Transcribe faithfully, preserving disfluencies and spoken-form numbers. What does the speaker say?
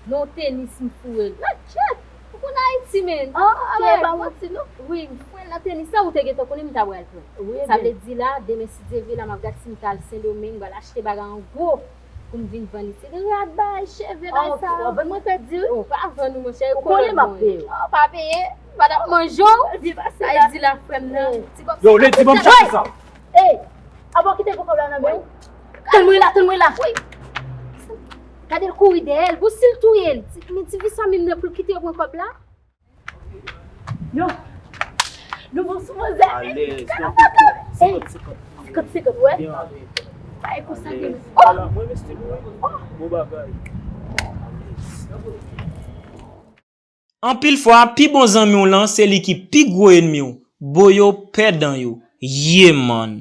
Non, tenis m foure l. Machèt! Ou konn Ayiti, men. Ah, ah, pa manti, non. Wi, m foure l nan tenis la, ou te gentan konnen m ta pral pran. Wi, sa vle di la, demen, si Dye vle, la m ap gade si m ta al Sendomeng, m pral achte bagay an gwo pou m vin vann isit. Rad, bagay, cheve, bagay sa. Ou vann mwen pèdi, wi. Oh, pa vann ou, monchè, ou konnen m ap peye. Oh, pa peye. Madanm manje w. Sa vle di la, frè m nan. Ti kòb. Yo, Lady, ban m chache sa. Ey! Avan w kite gwo kòb la nan men w. Tann mwen la, tann mwen la. Gade l kouri dèyè l. Bon, si l touye l, ti, men ti vi sa menm nan pou l kite yo pran kòb la. Yo. Nou bon sou manzè. Alèz, nan koko. Senkant, senkant. Senkant, senkant, wè. Byen ale. Bay konsa gen. Alèz. Oh! Ala, mwen meste nou, wi. Oh! Bon bagay. Alèz. Anpil fwa, pi bon zanmi w lan, se li ki pi gwo ènmi w. Boyo pèdan yo. Yeah, man.